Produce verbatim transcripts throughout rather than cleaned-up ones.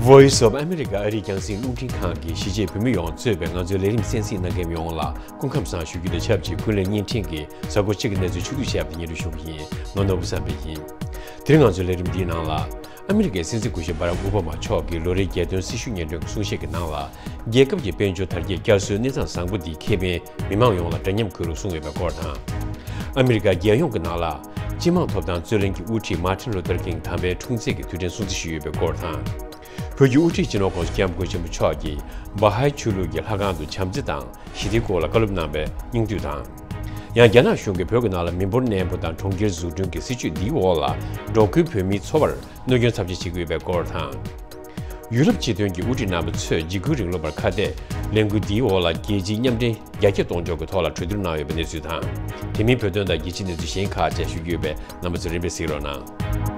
Voice of America ཨ་རིའི་རྒྱང་སྲིང་རླུང་འཕྲིན་ཁང་གིས་གཞིས་བྱེས་བོད་མི་ཡོངས་གཙོས་པའི་ང་ཚོའི་ལས་རིམ་གསན་གཟིགས་གནང་མཁན་ཡོངས་ལ་སྐུ་ཁམས་བཟང་ཞུ་རྒྱུ་དང་ཆབས་ཅིག་ཀུན་གླེང་བརྙན་འཕྲིན་གྱི་གཟའ་འཁོར་གཅིག་གི་གནས་ཚུལ་ཕྱོགས་བསྡུས་བྱས་པ་དེ་སྙན་སྒྲོན་ཞུ་གི་ཡིན། ང་ནོར་བུ་བསམ་འཕེལ་ཡིན། དེ་རིང་ང་ཚོའི་ལས་རིམ་འདིའི་ནང་ལ། ཨ་མི་རི་ཀའི་སྲིད་འཛིན་སྐུ་ཞབས་སྦ་རག་ཨོ་བྷ་མ་མཆོག་གིས་ལོ་རེའི་རྒྱལ་དོན་སྲི་ཞུ་སྙན་སྒྲོན་གྱི་གསུང་བཤད་ཀྱི་ནང་ལ། རྒྱལ་ཁབ་ཀྱི་དཔལ་འབྱོར་དར་རྒྱས་བསྐྱར་གསོའི་གནས་སྟངས་བཟང་པོ་འདིའི་ཁེ་ཕན་མི་མང་ཡོངས་ལ་འདྲ་མཉམ་དགོས་ལུགས་གསུངས་ཡོད་པའི་སྐོར་དང་། ཨ་མི་རི་ཀ་རྒྱལ་ཡོངས་ཀྱི་ནང་ལ། སྤྱི་དམངས་ཐོབ་ཐང་རྩོད་ལེན་གྱི་དབུ་ཁྲིད་མཱ་ཊིན་ལུ་ཐར་ཀིང་དམ་པའི་འཁྲུངས་ཚེས་ཀྱི་དུས་དྲན་སྲུང་བརྩི་ཞུས་ཡོད་པའི་སྐོར་དང་། བོད་ཀྱི་དབུ་ཁྲིད་སྤྱི་ནོར་༸གོང་ས་༸སྐྱབས་མགོན་ཆེན་པོ་མཆོག་གིས་བྷ་ཧའི་ཆོས་ལུགས་ཀྱི་ལྷ་ཁང་དུ་བྱམས་བརྩེ་དང་ཞི་བདེའི་སྐོར་ལ་བཀའ་སློབ་གནང་བའི་སྙིང་བསྡུས་དང་། ཡང་རྒྱ་ནག་གཞུང་གིས་བོད་ཀྱི་ནང་ལ་མི་འབོར་གནས་སྤོ་དང་གྲོང་ཁྱེར་འཛུགས་སྐྲུན་གྱི་སྲིད་ཇུས་འདིའི་འོག་ལ་འབྲོག་ཁུལ་བོད་མིའི་འཚོ་བར་གནོད་སྐྱོན་ཚབས་ཆེ་བྱེད་ཀྱི་ཡོད་པའི་སྐོར་དང་། ཡུ་རོབ་སྤྱི་མཐུན་གྱི་དབུ་ཁྲིད་རྣམ་པ་ཚོས་འཇིགས་སྐུལ་རིང་ལུགས་པར་ཁ་གཏད་ལས་འགུལ་འདིའི་འོག་ལ་རྒྱལ་སྤྱིའི་མཉམ་འབྲེལ་རྒྱ་སྐྱེད་གཏོང་ཕྱོགས་ཀྱི་ཐོག་ལ་གྲོས་བསྡུར་གནང་ཡོད་པའི་གནས་ཚུལ་དང་། དེ་མིན་བོད་དོན་དང་རྒྱལ་སྤྱིའི་གནས་ཚུལ་གཞན་ཁག་བཅས་ཞུ་རྒྱུ་ཡོད་པས་རྣམ་པ་ཚོས་རིམ་པས་གཟིགས་རོགས་གནང་།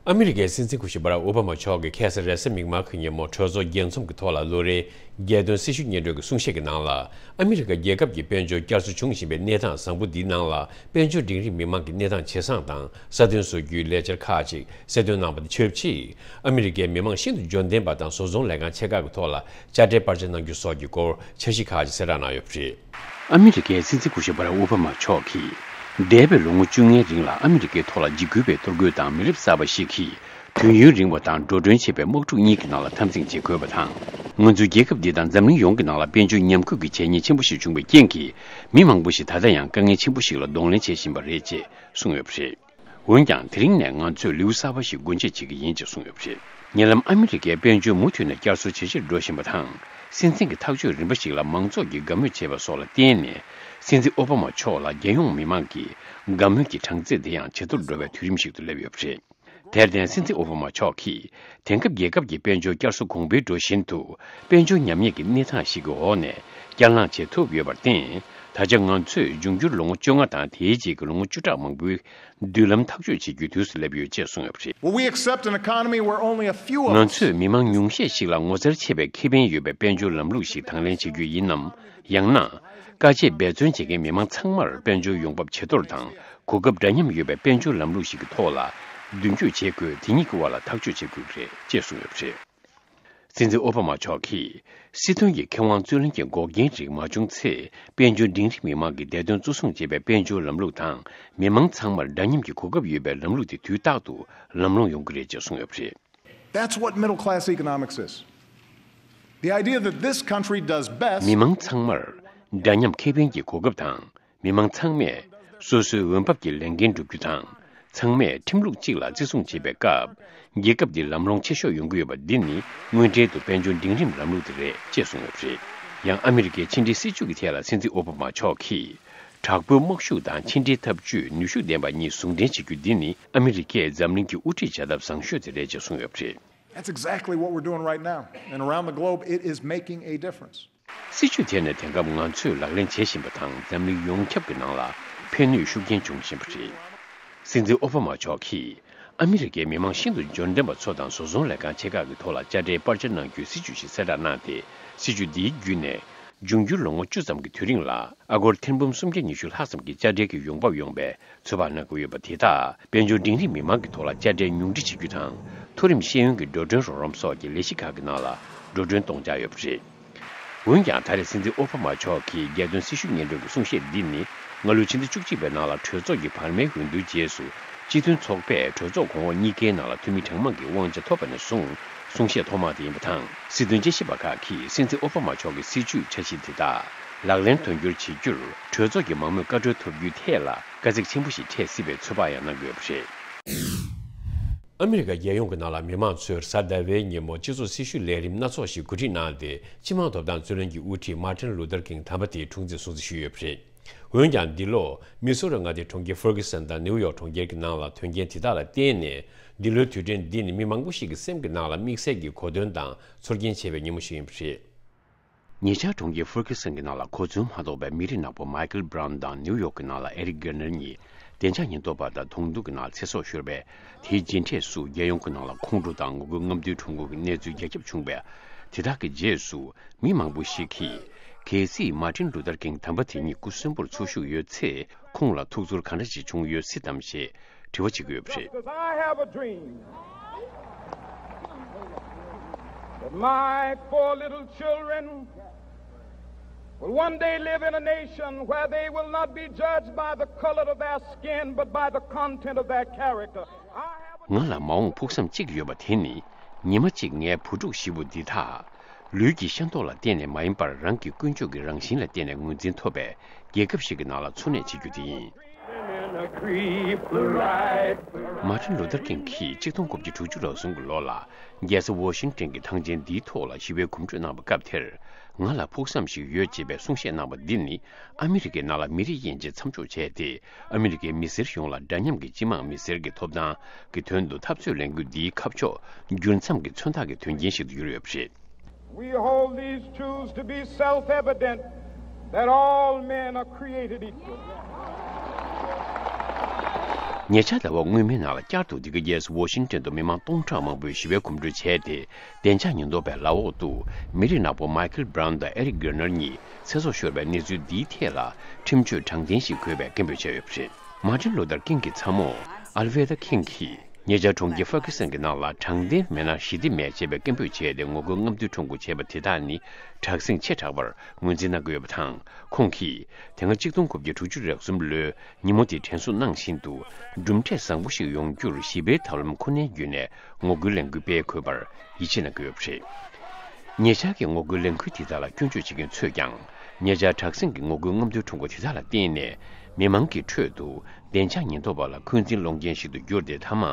ཨ་མི་རི་ཀའི་སྲིད་འཛིན་སྐུ་ཞབས་སྦ་རག་ཨོ་བྷ་མ་མཆོག་གིས་ཁ་སང་རེས་གཟའ་མིག་དམར་གྱི་ཉིན་མོ་གྲོས་ཚོགས་རྒྱས་འཛོམས་ཀྱི་ཐོག་ལ་ལོ་རེའི་རྒྱལ་དོན་སྲི་ཞུ་སྙན་སྒྲོན་གྱི་གསུང་བཤད་ཀྱི་ནང་ལ། ཨ་མི་རི་ཀ་རྒྱལ་ཁབ་ཀྱི་དཔལ་འབྱོར་བསྐྱར་གསོ་འབྱུང་བཞིན་པའི་གནས་སྟངས་བཟང་པོ་འདིའི་ནང་ལ། དཔལ་འབྱོར་འབྲིང་རིམ་མི་མང་གི་གནས་སྟངས་ཇེ་བཟང་དང་སྲ་བརྟན་བཟོ་རྒྱུའི་ལས་འཆར་ཁག་ཅིག་གསལ་སྟོན་གནང་བ་དང་ཆབས་ཅིག་ཨ་མི་རི་ཀའི་མི་མང་ཤིན་ཏུ་འབྱོར་ལྡན་པ་དང་བཟོ་ཚོང་ལས་ཁང་ཆེ་ཁག་གི་ཐོག་ལ་དཔྱ་ཁྲལ་སྤར་ཆ་གནང་རྒྱུ་སོགས་ཀྱི་སྐོར་འཆར་གཞི་ཁག་ཅིག་གསལ་བསྒྲགས་གནང་ཡོད་པ་རེད། ཨ་མི་རི་ཀའི་སྲིད་འཛིན་སྐུ་ཞབས་སྦ་རག་ཨོ་བྷ་མ་མཆོག་གིས། འདས་པའི་ལོ་ངོ་བཅོ་ལྔའི་རིང་ལ་ཨ་མི་རི་ཀའི་ཐོག་ལ་འཇིགས་སྐུལ་བའི་གཏོར་རྒོལ་དང་མི་རབས་གསར་པ་ཞིག་གིས། དུས་ཡུན་རིང་བ་དང་འགྲོ་གྲོན་ཆེ་བའི་དམག་འཁྲུག་གཉིས་ཀྱི་ནང་ལ་འཐབ་འཛིང་བྱེད་དགོས་པ་དང་། ང་ཚོའི་རྒྱལ་ཁབ་འདི་དང་འཛམ་གླིང་ཡོངས་ཀྱི་ནང་ལ་དཔལ་འབྱོར་ཉམས་རྒུད་ཀྱི་བྱས་ཉེས་ཆེན་པོ་ཞིག་བྱུང་བའི་རྐྱེན་གྱིས། མི་མང་པོ་ཞིག་ད་ལྟ་ཡང་དཀའ་ངལ་ཆེན་པོ་ཞིག་ལ་གདོང་ལེན་བྱེད་བཞིན་པ་རེད་ཅེས་གསུངས་ཡོད་པ་རེད། འོན་ཀྱང་། དེ་རིང་ནས་ང་ཚོས་ལེའུ་གསར་པ་ཞིག་སྒོ་འབྱེད་བྱེད་ཀྱི་ཡིན་ཅེས་གསུངས་ཡོད་པ་རེད། ཉེ་ལམ་ཨ་མི་རི་ཀའི་དཔལ་འབྱོར་མུ་མཐུད་ནས་བསྐྱར་གསོ་ཇེ་ཆེར་འགྲོ་བཞིན་པ་དང་། སྲིད་འཛིན་གྱི་ཐག་གཅོད་རིམ་པ་ཞིག་ལ་མང་ཚོགས་ཀྱིས་དགའ་མོས་བྱས་པ་སོགས་ལ་བརྟེན་ནས། སྲིད་འཛིན་ཨོ་བྷ་མ་མཆོག་ལ་རྒྱལ་ཡོངས་མི་མང་གིས་དགའ་མོས་ཀྱི་གྲངས་ཚད་དེ་ཡང་ཇེ་མཐོར་འགྲོ་བའི་དུས་རིམ་ཞིག་ཏུ་སླེབས་ཡོད་པ་རེད། དེར་བརྟེན། སྲིད་འཛིན་ཨོ་བྷ་མ་མཆོག་གིས། དེང་སྐབས་རྒྱལ་ཁབ་ཀྱི་དཔལ་འབྱོར་བསྐྱར་གསོ་གོང་འཕེལ་འགྲོ་བཞིན་དུ། དཔལ་འབྱོར་ཉམས་ཉེས་ཀྱི་གནས་སྟངས་ཤིག་གི་འོག་ནས། བསྐྱར་ལངས་བྱེད་ཐུབ་ཡོད་པར་བརྟེན། ད་ཆ་ང་ཚོས་འབྱུང་འགྱུར་ལོ་ངོ་བཅོ་ལྔ་དང་དེའི་རྗེས་ཀྱི་ལོ་ངོ་བཅུ་ཕྲག་མང་པོའི་མདུན་ལམ་ཐག་གཅོད་བྱེད་རྒྱུའི་དུས་སུ་སླེབས་ཡོད་ཅེས་གསུངས་ཡོད་པ་རེད། Well, we accept an economy where only a few of ང us ཚོས་མི་མང་ཉུང་ཤས་ཤིག་ལ་ངོ་མཚར་ཆེ་བའི་ཁེ་ཕན་ཡོད་པའི་དཔལ་འབྱོར་ལམ་ལུགས་ཤིག་དང་ལེན་བྱེད་རྒྱུ་ཡིན་ནམ། ཡང་ན། དཀའ་སྤྱད་འབད་བརྩོན་བྱེད་མཁན་མི་མང་ཚང་མར་དཔལ་འབྱོར་ཡོང་འབབ་ཇེ་མཐོར་དང་གོ་སྐབས་འདྲ་མཉམ་ཡོད་པའི་དཔལ་འབྱོར་ལམ་ལུགས་ཤིག་གི་ཐོག་ལ་མདུན་སྐྱོད་བྱེད་དགོས། དེ་གཉིས་ཀྱི་དབར་ལ་ཐག་གཅོད་བྱེད་དགོས་ཀྱི་རེད་ཅེས་གསུངས་ཡོད་པ་རེད། སྲིད་འཛིན་ཨོ་བྷ་མ་མཆོག་གིས། སྲིད་དོན་གྱི་ཁེ་དབང་རྩོད་ལེན་གྱི་འགོག་རྐྱེན་རིགས་མ་བྱུང་ཚེ། དཔལ་འབྱོར་འབྲིང་རིམ་མི་མང་གི་བདེ་དོན་གཙོ་བཟུང་བྱེད་པའི་དཔལ་འབྱོར་ལམ་ལུགས་དང་། མི་མང་ཚང་མར་འདྲ་མཉམ་གྱི་གོ་སྐབས་ཡོད་པའི་ལམ་ལུགས་དེ་དུས་རྟག་ཏུ་ལམ་ལྷོང་ཡོང་གི་རེད་ཅེས་གསུངས་ཡོད་པ་རེད། That's what middle class economics is. The idea that this country does best མི་མང་ཚང་མར་འདྲ་མཉམ་ཁེ་ཕན་གྱི་གོ་སྐབས་དང་། མི་མང་ཚང་མས་སོ་སོའི་འོས་འབབ་ཀྱི་ལས་འགན་སྒྲུབ་རྒྱུ་དང་། ཚང་མས་ཁྲིམས་ལུགས་གཅིག་ལ་བརྩི་སྲུང་བྱེད་པའི་སྐབས། རྒྱལ་ཁབ་འདི་ལམ་ལྷོང་ཆེ་ཤོས་ཡོང་གི་ཡོད་པ་འདི་ནི་དངོས་འབྲེལ་དུ་དཔལ་འབྱོར་འབྲིང་རིམ་ལམ་ལུགས་དེ་རེད་ཅེས་གསུངས་ཡོད་པ་རེད། ཡང་ཨ་མི་རི་ཀའི་ཕྱི་འབྲེལ་སྲིད་ཇུས་ཀྱི་ཐད་ལ་སྲིད་འཛིན་ཨོ་བྷ་མ་མཆོག་གིས། དྲག་པོའི་དམག་ཤུགས་དང་ཕྱི་འབྲེལ་འཐབ་ཇུས་ནུས་ཤུགས་ལྡན་པ་གཉིས་ཟུང་འབྲེལ་བྱེད་རྒྱུ་འདི་ནི་ཨ་མི་རི་ཀས་འཛམ་གླིང་གི་དབུ་ཁྲིད་བྱ་ཐབས་བཟང་ཤོས་དེ་རེད་ཅེས་གསུངས་ཡོད་པ་རེད། That's exactly what we're doing right now. And around the globe, it is making a difference. སྲིད་ཇུས་དེ་ནི་དེང་སྐབས་ང་ཚོས་ལག་ལེན་བྱེད་བཞིན་པ་དང་འཛམ་གླིང་ཡོངས་ཁྱབ་ཀྱི་ནང་ལ་ཕན་ནུས་ཤུགས་རྐྱེན་འབྱུང་བཞིན་པ་རེད། སྲིད་འཛིན་ཨོ་བྷ་མ་མཆོག་གིས་ཨ་མི་རི་ཀའི་མི་མང་ཤིན་ཏུ་འབྱོར་ལྡན་པ་ཚོ་དང་བཟོ་ཚོང་ལས་ཁང་ཆེ་ཁག་གི་ཐོག་ལ་དཔྱ་ཁྲལ་སྤར་ཆ་གནང་རྒྱུའི་སྲིད་ཇུས་ཤིག་གསལ་བསྒྲགས་གནང་སྟེ། སྲིད་ཇུས་འདིའི་བརྒྱུད་ནས་འབྱུང་འགྱུར་ལོ་ངོ་བཅུ་ཙམ་གྱི་དུས་རིང་ལ་ཨ་སྒོར་ཐེར་འབུམ་སུམ་བརྒྱ་ཉི་ཤུ་ལྷག་ཙམ་གྱི་དཔྱ་ཁྲལ་གྱི་ཡོང་འབབ་ཡོང་བའི་ཚོད་དཔག་གནང་གི་ཡོད་པ་དེ་དག་དཔལ་འབྱོར་འབྲིང་རིམ་མི་མང་གི་ཐོག་ལ་དཔྱ་ཁྲལ་ཉུང་འཕྲི་བྱེད་རྒྱུ་དང་། མཐོ་རིམ་ཤེས་ཡོན་གྱི་འགྲོ་གྲོན་རོགས་རམ་སོགས་ཀྱི་ལས་གཞི་ཁག་གི་ནང་ལ་འགྲོ་གྲོན་གཏོང་འཆར་ཡོད་པ་རེད། འོན་ཀྱང་། ད་རེས་སྲིད་འཛིན་ཨོ་བྷ་མ་མཆོག་གིས་རྒྱལ་དོན་སྲི་ཞུ་སྙན་སྒྲོན་གྱི་གསུང་བཤད་འདི་ནི། སྔ་ལོའི་ཕྱི་ཟླ་བཅུ་གཅིག་པའི་ནང་ལ་གྲོས་ཚོགས་ཀྱི་བར་མའི་འོས་བསྡུའི་རྗེས་སུ། སྤྱི་མཐུན་ཚོགས་པས་གྲོས་ཚོགས་གོང་འོག་གཉིས་ཀའི་ནང་ལ་འཐུས་མི་གྲངས་མང་གི་དབང་ཆ་ཐོབ་པ་ནས་བཟུང་། གསུང་བཤད་ཐོག་མ་དེ་ཡིན་པ་དང་། སྲིད་དོན་དཔྱད་ཞིབ་པ་ཁག་གིས་སྲིད་འཛིན་ཨོ་བྷ་མ་མཆོག་གི་སྲིད་ཇུས་འཆར་གཞི་དེ་དག་ལག་ལེན་དོན་འཁྱོལ་བྱེད་རྒྱུར། གྲོས་ཚོགས་ཀྱི་མང་མོས་བཀའ་འཁྲོལ་ཐོབ་རྒྱུའི་ཐད་ལ། དཀའ་ཚེགས་ཆེན་པོ་ཞིག་འཕྲད་སྲིད་པའི་ཚོད་དཔག་ཡང་གནང་གི་ཡོད་པ་རེད། ཨ་མི་རི་ཀ་རྒྱལ་ཡོངས་ཀྱི་ནང་ལ་མི་མང་ཚོས་གཟའ་ཟླ་བའི་ཉིན་མོ་སྤྱི་ཚོགས་སྲི་ཞུའི་ལས་རིམ་སྣ་ཚོགས་ཤིག་གོ་སྒྲིག་གནང་སྟེ། སྤྱི་དམངས་ཐོབ་ཐང་རྩོད་ལེན་གྱི་དབུ་ཁྲིད་མཱ་ཊིན་ལུ་ཐར་ཀིང་དམ་པ་དེའི་འཁྲུངས་ཚེས་སྲུང་བརྩི་ཞུས་ཡོད་པ་རེད། འོན་ཀྱང་། འདི་ལོ་མི་སོ་ར་མངའ་སྡེའི་གྲོང་ཁྱེར་ཧྥར་གྷི་སན་དང་ནེའུ་ཡོག་གྲོང་ཁྱེར་གྱི་ནང་ལ་དོན་རྐྱེན་དེ་དག་ལ་བརྟེན་ནས། འདི་ལོའི་དུས་དྲན་འདི་ནི་མི་མང་པོ་ཞིག་གི་སེམས་ཀྱི་ནང་ལ་དམིགས་བསལ་གྱི་གོ་སྟོན་དང་ཚོར་སྐྱེན་ཆེ་བའི་ཉིན་མོ་ཞིག་ཡིན་པ་རེད། ཉེ་ཆར་གྲོང་ཁྱེར་ཧྥར་གྷི་སན་གྱི་ནང་ལ་གོ་མཚོན་མ་ཐོགས་པའི་མི་རིགས་ནག་པོ་མའི་ཀལ་བྷ་རའུན་དང་ནེའུ་ཡོག་གི་ནང་ལ་ཨེ་རིག་གྷར་ནེར་གཉིས་བདེ་འཇགས་ཉེན་རྟོག་པ་དང་གདོང་ཐུག་གི་ནང་ཚེ་སྲོག་ཤོར་བས། དེའི་རྗེས་འབྲས་སུ་རྒྱལ་ཡོངས་ཀྱི་ནང་ལ་ཁོང་ཁྲོ་དང་ངུ་འབོད་རྔམ་སྟོན་ཁྲོམ་སྐོར་གྱི་གནས་ཚུལ་རྒྱ་ཁྱབ་བྱུང་བས། དེ་དག་གི་རྗེས་སུ་མི་མང་པོ་ཞིག་གིས་ གལ་སྲིད་མར་ཊིན་ལུ་ཐར་ཀིང་དམ་པ་དེ་ཉིད་སྐུ་གསོན་པོར་འཚོ་བཞུགས་ཡོད་ཚེ། ཁོང་ལ་ཐུགས་ཚོར་ག་འདྲ་ཞིག་བྱུང་ཡོད་སྲིད་དམ་ཞེས་དྲི་བ་བྱེད་ཀྱི་ཡོད་པ་རེད། Just as I have a dream that my four little children will one day live in a nation where they will not be judged by the color of their skin, but by the content of their character. I have a ང་ལ་མ་འོངས་ཕུགས་བསམ་གཅིག་ཡོད་པ་དེ་ནི། ཉི་མ་གཅིག་ངའི་བུ་ཕྲུག་བཞི་པོ་འདི་དག་ལུས་ཀྱི་ཤ་མདོག་ལ་བརྟེན་ནས་མ་ཡིན་པར། རང་གི་ཀུན་སྤྱོད་ཀྱི་རང་བཞིན་ལ་བརྟེན་ནས་ངོས་འཛིན་ཐོབ་པའི་རྒྱལ་ཁབ་ཞིག་གི་ནང་ལ་འཚོ་གནས་བྱེད་རྒྱུ་དེ་ཡིན། མར་ཊིན་ལུ་ཐར་ཀིང་གིས་ཆིག་སྟོང་དགུ་བརྒྱ་དྲུག་ཅུ་རེ་གསུམ་གྱི་ལོ་ལ། རྒྱལ་ས་ཝ་ཤིང་ཊོན་གྱི་ཐང་ཆེན་འདིའི་ཐོག་ལ་ཞི་བའི་གོམ་བགྲོད་གནང་བའི་སྐབས་དེར། ང་ལ་ཕུགས་བསམ་ཞིག་ཡོད་ཅེས་པའི་གསུང་བཤད་གནང་བ་འདི་ནི། ཨ་མི་རི་ཀའི་ནང་ལ་མི་རིགས་དབྱེ་འབྱེད་མཚམས་འཇོག་བྱས་ཏེ། ཨ་མི་རི་ཀའི་མི་སེར་ཡོངས་ལ་འདྲ་མཉམ་གྱི་སྤྱི་དམངས་མི་སེར་གྱི་ཐོབ་ཐང་གི་དོན་དུ་འཐབ་རྩོད་ལས་འགུལ་འདིའི་ཁ་ཕྱོགས་འགྱུར་མཚམས་ཀྱི་མཚོན་རྟགས་ཀྱི་དོན་རྐྱེན་ཞིག་ཏུ་གྱུར་ཡོད་པ་རེད། We hold these truths to be self-evident that all men are created equal. ཉེ་ཆར་ཟླ་བ་སྔོན་མའི་ནང་ལ་བསྐྱར་དུ་འདི་ག་རྒྱལ་ས་ཝ་ཤིང་ཊོན་དུ་མི་མང་སྟོང་ཕྲག་མང་པོས་ཞི་བའི་གོམ་བགྲོད་བྱས་ཏེ། བདེ་འཇགས་ཉེན་རྟོག་པའི་ལག་འོག་ཏུ་མི་རིགས་ནག་པོ་མའི་ཁལ་སྦྲའུན་དང་ཨེ་རིག་གྷེ་ནར་གཉིས་ཚེ་སྲོག་ཤོར་བའི་གནས་ཚུལ་འདིའི་ཐད་ལ། ཁྲིམས་གཅོད་དྲང་བདེན་ཞིག་དགོས་པའི་སྐད་འབོད་བྱས་ཡོད་པ་རེད། མར་ཊིན་ལུ་ཐར་ཀིང་གི་ཚ་མོ་ཨལ་ཝེ་ད་ཁིང་གིས་ཉེ་ཆར་གྲོང་ཁྱེར་ཧྥར་གྷི་སན་གྱི་ནང་ལ། དྲང་བདེན་མེད་ན་ཞི་བདེ་མེད་ཅེས་པའི་སྐད་འབོད་བྱས་ཏེ། ངོ་རྒོལ་རྔམ་སྟོན་ཁྲོམ་སྐོར་བྱས་པ་དེ་དག་ནི་དྲག་ཟིང་ཆེ་དྲགས་པར་ངོས་འཛིན་གནང་གི་ཡོད་པ་དང་། ཁོང་གིས་དེ་སྔ་ཆིག་སྟོང་དགུ་བརྒྱ་དྲུག་ཅུ་རེ་གསུམ་ལོའི་ཉིན་མོ་དེ་དྲན་གསོ་གནང་བཞིན་དུ། གྲུབ་འབྲས་བཟང་པོ་ཞིག་ཡོང་རྒྱུར་ཞི་བའི་ཐབས་ལམ་ཁོ་ནའི་བརྒྱུད་ནས་ངོ་རྒོལ་ལས་འགུལ་སྤེལ་དགོས་པར་ཡིད་ཆེས་གནང་གི་ཡོད་པ་རེད། ཉེ་ཆར་གྱི་ངོ་རྒོལ་ལས་འགུལ་དེ་དག་ལ་སྐྱོན་བརྗོད་བྱེད་མཁན་ཚོས་ཀྱང་། ཉེ་ཆར་དྲག་ཟིང་གི་ངོ་རྒོལ་རྔམ་སྟོན་ཁྲོམ་སྐོར་དེ་དག་ལ་བརྟེན་ནས། མི་མང་གི་ཁྲོད་དུ་བདེ་འཇགས་ཉེན་རྟོག་པ་ལ་འཁོན་འཛིན་སློང་མཁན་ཞིག་ཏུ་གྱུར་ཏེ། མཐའ་མ་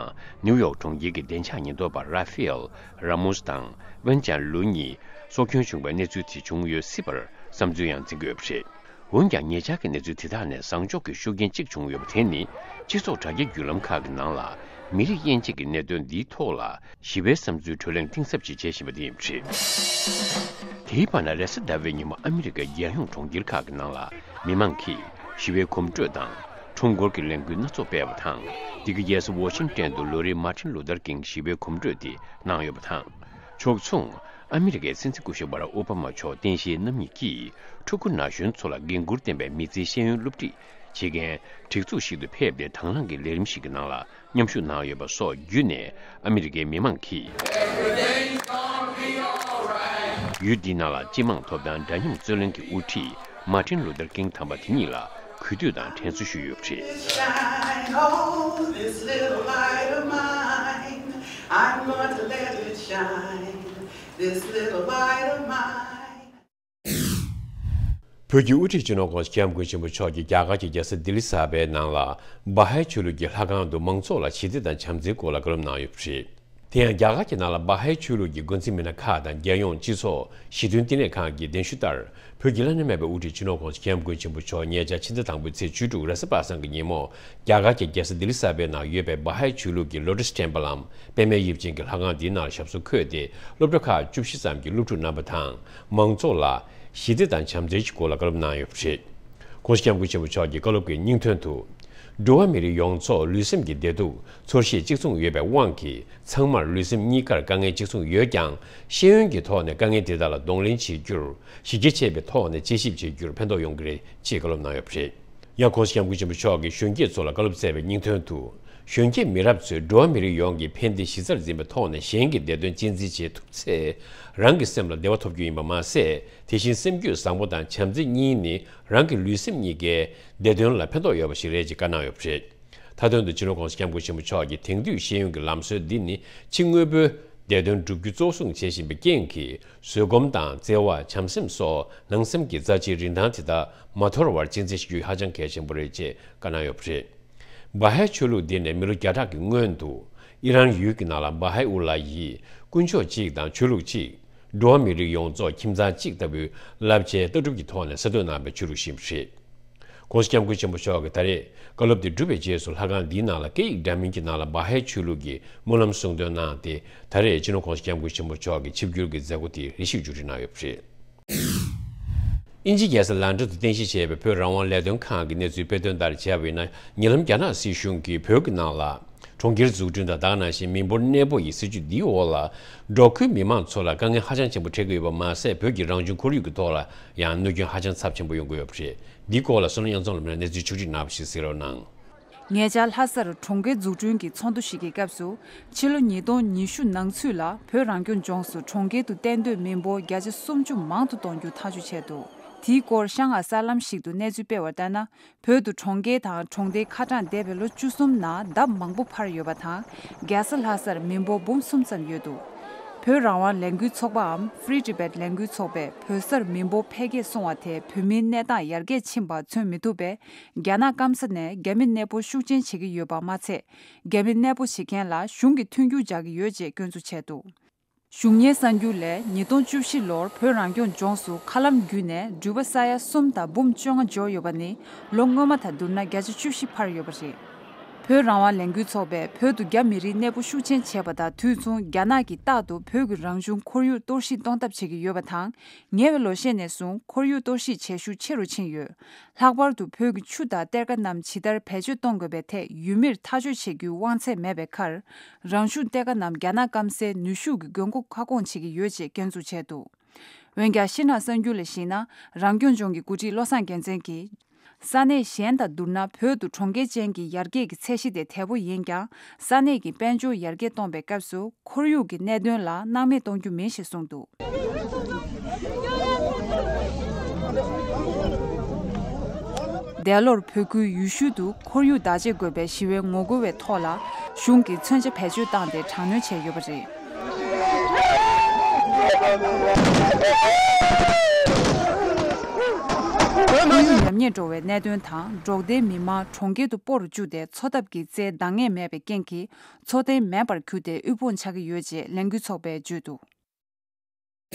ནིའུ་ཡོག་གྲོང་ཁྱེར་གྱི་བདེ་འཇགས་ཉེན་རྟོག་པ་ར་ཧྥེ་ཨེལ་ར་མོ་སི་དང་ཝེན་ཅན་ལུ་གཉིས་སྲོག་སྐྱོན་བྱུང་བའི་གནས་ཚུལ་དེ་བྱུང་ཡོད་སྲིད་པར་བསམ་ཚུལ་ཡང་འཛིན་གྱི་ཡོད་པ་རེད། འོན་ཀྱང་། ཉེ་ཆར་གྱི་གནས་ཚུལ་དེ་དག་ནས་བཟང་ཕྱོགས་ཀྱི་ཤུགས་རྐྱེན་གཅིག་བྱུང་ཡོད་པ་དེ་ནི། སྤྱི་ཚོགས་དྲ་རྒྱའི་བརྒྱུད་ལམ་ཁག་གི་ནང་ལ་མི་རིགས་དབྱེ་འབྱེད་ཀྱི་གནད་དོན་འདིའི་ཐོག་ལ་ཞི་བའི་བསམ་ཚུལ་གྲོས་གླེང་གཏིང་ཟབ་ཅིག་བྱེད་བཞིན་པ་དེ་ཡིན་པ་རེད། དེའི་བར་ན། རེས་གཟའ་ཟླ་བའི་ཉིན་མོ་ཨ་མི་རི་ཀའི་རྒྱལ་ཡོངས་གྲོང་ཁྱེར་ཁག་གི་ནང་ལ་མི་མང་གིས་ཞི་བའི་གོམ་བགྲོད་དང་ཁྲོམ་སྐོར་གྱི་ལས་འགུལ་སྣ་ཚོགས་སྤེལ་བ་དང་། འདི་ག་རྒྱལ་ས་ཝ་ཤིང་ཊོན་དུ་ལོ་རེའི་མར་ཊིན་ལུ་ཐར་ཀིང་ཞི་བའི་གོམ་བགྲོད་དེ་གནང་ཡོད་པ་དང་། ཕྱོགས་མཚུངས། ཨ་མི་རི་ཀའི་སྲིད་འཛིན་སྐུ་ཞབས་བྷ་རག་ཨོ་བྷ་མ་མཆོག་རྟེན་གཞིའི་རྣམ་གཉིས་ཀྱིས་ཕྲུ་གུ་ན་གཞོན་ཚོ་ལ་འགན་འཁུར་ལྡན་པའི་མི་ཚེའི་ཤེས་ཡོན་སློབ་ཁྲིད་བྱེད་མཁན་སྒྲིག་འཛུགས་ཤིག་ཏུ་ཕེབས་ཏེ། དང་བླངས་ཀྱི་ལས་རིམ་ཞིག་གི་ནང་ལ་མཉམ་ཞུགས་གནང་ཡོད་པ་སོགས་བརྒྱུད་ནས། ཨ་མི་རི་ཀའི་མི་མང་གིས་ཡུལ་འདིའི་ནང་ལ་སྤྱི་དམངས་ཐོབ་ཐང་འདྲ་མཉམ་རྩོད་ལེན་གྱི་དབུ་ཁྲིད་མར་ཊིན་ལུ་ཐར་ཀིང་དམ་པ་དེ་ཉིད་ལ་གུས་འདུད་དང་དྲན་གསོ་ཞུས་ཡོད་པ་རེད། Shine, oh, this little light of mine. I'm going to let it shine. This little light of mine. བོད་ཀྱི་དབུ་ཁྲིད་སྤྱི་ནོར་༧གོང་ས་༧སྐྱབས་མགོན་ཆེན་པོ་མཆོག་གིས་རྒྱ་གར་གྱི་རྒྱལ་ས་ལྡི་ལི་གསར་པའི་ནང་ལ་བྷ་ཧའི་ཆོས་ལུགས་ཀྱི་ལྷ་ཁང་དུ་མང་ཚོགས་ལ་ཞི་བདེ་དང་བྱམས་བརྩེའི་སྐོར་ལ་བཀའ་སློབ་གནང་ཡོད་པ་རེད། དེ་ཡང་རྒྱ་གར་གྱི་ནང་ལ་བྷ་ཧའི་ཆོས་ལུགས་ཀྱི་འགོ་འཛིན་མི་སྣ་ཁག་དང་རྒྱལ་ཡོངས་སྤྱི་ཚོགས་ཞི་མཐུན་བསྟི་གནས་ཁང་གི་གདན་ཞུ་ལྟར། བོད་ཀྱི་བླ་ན་མེད་པའི་དབུ་ཁྲིད་སྤྱི་ནོར་༧གོང་ས་༧སྐྱབས་མགོན་ཆེན་པོ་མཆོག་ཉེ་ཆར་ཕྱི་ཟླ་དང་པོའི་ཚེས་བཅུ་དྲུག་རེས་གཟའ་པ་སངས་ཀྱི་ཉིན་མོ། རྒྱ་གར་གྱི་རྒྱལ་ས་ལྡི་ལི་གསར་པའི་ནང་ཡོད་པའི་བྷ་ཧའི་ཆོས་ལུགས་ཀྱི་ལོ་ཊས་ཊེམ་པལ་ལམ། པད་མའི་དབྱིབས་ཅན་གྱི་ལྷ་ཁང་འདིའི་ནང་ལ་ཞབས་སོར་འཁོད་དེ། སློབ་གྲྭ་ཁག་བཅུ་བཞི་ཙམ་གྱི་སློབ་ཕྲུག་རྣམ་པ་དང་། མང་ཚོགས་ལ་ཞི་བདེ་དང་བྱམས་བརྩེའི་སྐོར་ལ་བཀའ་སློབ་གནང་ཡོད་པ་རེད། ༸གོང་ས་༸སྐྱབས་མགོན་ཆེན་པོ་མཆོག་གི་བཀའ་སློབ་ཀྱི་སྙིང་དོན་དུ། འགྲོ་བ་མི་རིགས་ཡོངས་རྫོགས་ལུས་སེམས་ཀྱི་བདེ་སྡུག་ཚོར་ཤེས་གཅིག་མཚུངས་ཡོད་པའི་དབང་གིས། ཚང་མར་ལུས་སེམས་གཉིས་ཀར་དཀའ་ངལ་གཅིག་མཚུངས་ཡོད་ཀྱང་། ཤེས་ཡོན་གྱི་ཐོག་ནས་དཀའ་ངལ་དེ་དག་ལ་གདོང་ལེན་བྱེད་རྒྱུར། གཞི་རྒྱ་ཆེ་བའི་ཐོག་ནས་དཔྱད་ཞིབ་བྱེད་རྒྱུར་ཕན་ཐོགས་ཡོང་གི་རེད་ཅེས་བཀའ་སློབ་གནང་ཡོད་པ་རེད། ཡང་༸གོང་ས་༸སྐྱབས་མགོན་ཆེན་པོ་མཆོག་གིས་གཞོན་སྐྱེས་ཚོ་ལ་བཀའ་སློབ་སྩལ་བའི་སྙིང་དོན་དུ། གཞོན་སྐྱེས་མི་རབས་ཚོས་འགྲོ་བ་མི་རིགས་ཡོངས་ཀྱི་ཕན་བདེ་གཞི་རྩར་འཛིན་པའི་ཐོག་ནས་གཞན་གྱི་བདེ་དོན་གཅེས་འཛིན་བྱེད་ཐུབ་ཚེ། རང་གི་སེམས་ལ་བདེ་བ་ཐོབ་རྒྱུ་ཡིན་པ་མ་ཟད། དེ་བཞིན་སེམས་རྒྱུད་བཟང་པོ་དང་བྱམས་བརྩེ་གཉིས་ནི་རང་གི་ལུས་སེམས་གཉིས་ཀའི་བདེ་དོན་ལ་ཕན་ཐོགས་ཡོད་པ་ཞིག་རེད་ཅེས་བཀའ་གནང་ཡོད་པ་རེད། མཐའ་དོན་དུ་སྤྱི་ནོར་༸གོང་ས་༸སྐྱབས་མགོན་ཆེན་པོ་མཆོག་གིས་དེང་དུས་ཤེས་ཡོན་གྱི་ལམ་སྲོལ་འདི་ནི་ཕྱི་དངོས་པོའི་བདེ་དོན་བསྒྲུབ་རྒྱུ་གཙོ་བཟུང་བྱེད་བཞིན་པའི་རྐྱེན་གྱིས། བཟོད་སྒོམ་དང་བརྩེ་བ། བྱམས་སེམས་སོགས་ནང་སེམས་ཀྱི་རྩ་ཆེའི་རིན་ཐང་དེ་དག་མ་དོར་བར་གཅེས་འཛིན་ཞུ་རྒྱུ་ཧ་ཅང་གལ་ཆེན་པོ་རེད་ཅེས་བཀའ་གནང་ཡོད་པ་རེད། བྷ་ཧའི་ཆོས་ལུགས་འདི་ནས་མི་ལོ་བརྒྱ་ཕྲག་གི་སྔོན་དུ། ཨི་རན་ཡུལ་གྱི་ནང་ལ་བྷ་ཧའི་ཨུ་ལ་ཡིས་དཀོན་མཆོག་གཅིག་དང་ཆོས་ལུགས་གཅིག་འགྲོ་བ་མི་རིགས་ཡོངས་རྫོགས་ཁྱིམ་ཚང་གཅིག་ལྟ་བུའི་བསླབ་བྱའི་ལྟ་གྲུབ་ཀྱི་ཐོག་ནས་གསར་གཏོད་གནང་བའི་ཆོས་ལུགས་ཤིག་རེད། ༸གོང་ས་༸སྐྱབས་མགོན་ཆེན་པོ་མཆོག་གིས་ད་རེས་བཀའ་སློབ་དེ་བསྒྲུབས་པའི་རྗེས་སུ་ལྷ་ཁང་འདིའི་ནང་ལ་སྐད་ཡིག་འདྲ་མིན་གྱི་ནང་ལ་བྷ་ཧའི་ཆོས་ལུགས་ཀྱི་སྨོན་ལམ་གསུང་འདོན་གནང་སྟེ། ད་རེས་སྤྱི་ནོར་༸གོང་ས་༸སྐྱབས་མགོན་ཆེན་པོ་མཆོག་གི་ཆིབས་བསྒྱུར་གྱི་མཛད་སྒོ་དེ་རེ་ཞིག་མཇུག་སྒྲིལ་གནང་ཡོད་པ་རེད། དབྱིན་ཇི་རྒྱལ་ས་ལན་ཀྲན་དུ་རྟེན་གཞི་བྱས་པའི་བོད་རང་དབང་ལས་དོན་ཁང་གི་གནས་ཚུལ་དཔེ་སྟོན་ལྟར་བྱས་པ་ཡིན་ན། ཉེ་ལམ་རྒྱ་ནག་སྲིད་གཞུང་གིས་བོད་ཀྱི་ནང་ལ། གྲོང་ཁྱེར་འཛུགས་སྐྲུན་དང་དེ་ག་ནང་བཞིན་མི་འབོར་གནས་སྤོ་ཡི་སྲིད་ཇུས་འདིའི་འོག་ལ། འབྲོག་ཁུལ་མི་མང་ཚོ་ལ་དཀའ་ངལ་ཧ་ཅང་ཆེན་པོ་འཕྲད་ཀྱི་ཡོད་པ་མ་ཟད། བོད་ཀྱི་རང་བྱུང་ཁོར་ཡུག་གི་ཐོག་ལ་ཡང་གནོད་སྐྱོན་ཧ་ཅང་ཚབས་ཆེན་པོ་ཡོང་གི་ཡོད་པ་རེད། འདིའི་སྐོར་ལ་བསོད་ནམས་དབྱངས་ཚང་ལགས་ནས་གནས་ཚུལ་ཕྱོགས་སྒྲིག་གནང་བ་ཞིག་གསན་རོགས་གནང་། ཉེ་ཆར་ལྷ་སར་གྲོང་ཁྱེར་འཛུགས་སྐྲུན་གྱི་ཚོགས་འདུ་ཞིག་གི་སྐབས་སུ། ཕྱི་ལོ་ཉིས་སྟོང་ཉི་ཤུ་ནང་ཚུད་ལ་བོད་རང་སྐྱོང་ལྗོངས་སུ་གྲོང་ཁྱེར་དུ་གཏན་སྡོད་མི་འབོར་བརྒྱ་ཆ་སུམ་ཅུ་མང་དུ་གཏོང་རྒྱུ་ཐག་གཅོད་བྱས་འདུག་དེའི་སྐོར་ཤང་ཨ་གསར་ལམ་ཞིག་ཏུ་གནས་ཚུལ་སྤེལ་བར་ལྟར་ན། བོད་དུ་གྲོང་ཁྱེར་དང་གྲོང་སྡེའི་ཁ་གྲངས་འདས་པའི་ལོ་བཅུ་གསུམ་ནང་ལྡབ་མང་པོ་འཕར་ཡོད་པ་དང་། རྒྱལ་ས་ལྷ་སར་མི་འབོར་འབུམ་གསུམ་ཙམ་ཡོད་འདུག་བོད་རང་དབང་ལས་འགུལ་ཚོགས་པའམ་Free Tibet ལས་འགུལ་ཚོགས་པས་བོད་སར་མི་འབོར་འཕེལ་རྒྱས་སོང་བ་དེས་བོད་མིའི་གནས་སྟངས་ཡར་རྒྱས་ཕྱིན་པ་མཚོན་མི་ཐུབ་པས། རྒྱ་ནག་སྐམ་ས་ནས་རྒྱ་མི་གནས་སྤོ་ཤུགས་ཆེན་བྱེད་ཀྱི་ཡོད་པ་མ་ཚད། རྒྱ་མི་གནས་སྤོ་བྱེད་མཁན་ལ་གཞུང་གིས་མཐུན་འགྱུར་སྦྱར་གྱི་ཡོད་ཅེས་སྐྱོན་འཛུགས་བྱས་འདུག་གཞུང་གཉེར་གསར་འགྱུར་ལས། ཉིས་སྟོང་བཅུ་བཞི་ལོར་བོད་རང་སྐྱོང་ལྗོངས་སུ་མཁའ་ལམ་བརྒྱུད་ནས་འགྲུལ་པ་ས་ཡ་གསུམ་དང་འབུམ་བཅོ་ལྔ་འབྱོར་ཡོད་པ་ནི། ལོ་སྔོན་མ་དང་བསྡུར་ན་བརྒྱ་ཆ་བཅུ་བཞི་འཕར་ཡོད་པ་རེད། བོད་རང་དབང་ལས་འགུལ་ཚོགས་པས་བོད་དུ་རྒྱ་མི་རིགས་གནས་སྤོ་ཤུགས་ཆེན་བྱས་པ་དང་དུས་མཚུངས། རྒྱ་ནག་གིས་རྟག་ཏུ་བོད་ཀྱི་རང་བྱུང་ཁོར་ཡུག་གཏོར་བཤིག་གཏོང་ཐབས་བྱེད་ཀྱི་ཡོད་པ་དང་། ཉེ་བའི་ལོ་ཤས་ནས་བཟུང་ཁོར་ཡུག་གཏོར་བཤིག་བྱེད་ཤུགས་ཆེ་རུ་ཕྱིན་ཡོད། ལྷག་པར་དུ་བོད་ཀྱི་ཆུ་དང་གཏེར་ཁ་རྣམས་ཇི་ལྟར་བེད་སྤྱོད་གཏོང་དགོས་པའི་ཐད་ཡུལ་མིར་ཐག་གཅོད་བྱེད་རྒྱུའི་དབང་ཚད་མེད་པའི་ཁར། རང་བྱུང་གཏེར་ཁ་རྣམས་རྒྱ་ནག་སྐམ་སའི་ནུས་ཤུགས་ཀྱི་དགོས་མཁོ་ཁ་སྐོང་བྱེད་ཀྱི་ཡོད་ཅེས་སྐྱོན་འཛུགས་བྱས་འདུག་འོན་ཀྱང་ཤིན་ཧྭ་གསར་འགྱུར་ལ་གཞིགས་ན། རང་སྐྱོང་ལྗོངས་ཀྱི་འགོ་ཁྲིད་བློ་བཟང་རྒྱལ་མཚན་གྱིས། ས་གནས་གཞན་དང་བསྡུར་ན་བོད་དུ་གྲོང་ཁྱེར་ཅན་གྱི་ཡར་རྒྱས་ཀྱི་ཚད་གཞི་དེ་དལ་པོ་ཡིན་ཀྱང་། ས་གནས་ཀྱི་དཔལ་འབྱོར་ཡར་རྒྱས་གཏོང་པའི་སྐབས་སུ་ཁོར་ཡུག་གི་གནད་དོན་ལ་སྣང་མེད་གཏོང་རྒྱུ་མིན་ཞེས་གསུངས་འདུག་འདས་ལོར་བོད་ཁུལ་ཡུལ་ཤུལ་དུ་ཁོར་ཡུག་བདག་གཅེས་དགོས་པའི་ཞི་བའི་ངོ་རྒོལ་བའི་ཐོག་ལ། གཞུང་གིས་མཚོན་ཆ་བེད་སྤྱོད་བཏང་སྟེ་དྲག་གནོན་བྱས་ཡོད་པ་རེད། ཁོར་ཡུག་ཉམས་ཉེས་འགྲོ་བའི་གནད་དོན་དང་། འབྲོག་སྡེའི་མི་མང་གྲོང་ཁྱེར་དུ་སྤོ་རུ་བཅུག་སྟེ་འཚོ་ཐབས་ཀྱི་རྩལ་འདང་ངེས་མེད་པའི་རྐྱེན་གྱིས། འཚོ་རྟེན་མེད་པར་གྱུར་ཏེ་དབུལ་ཕོངས་ཆགས་ཀྱི་ཡོད་ཅེས་ལས་འགུལ་ཚོགས་པས་བརྗོད་འདུག་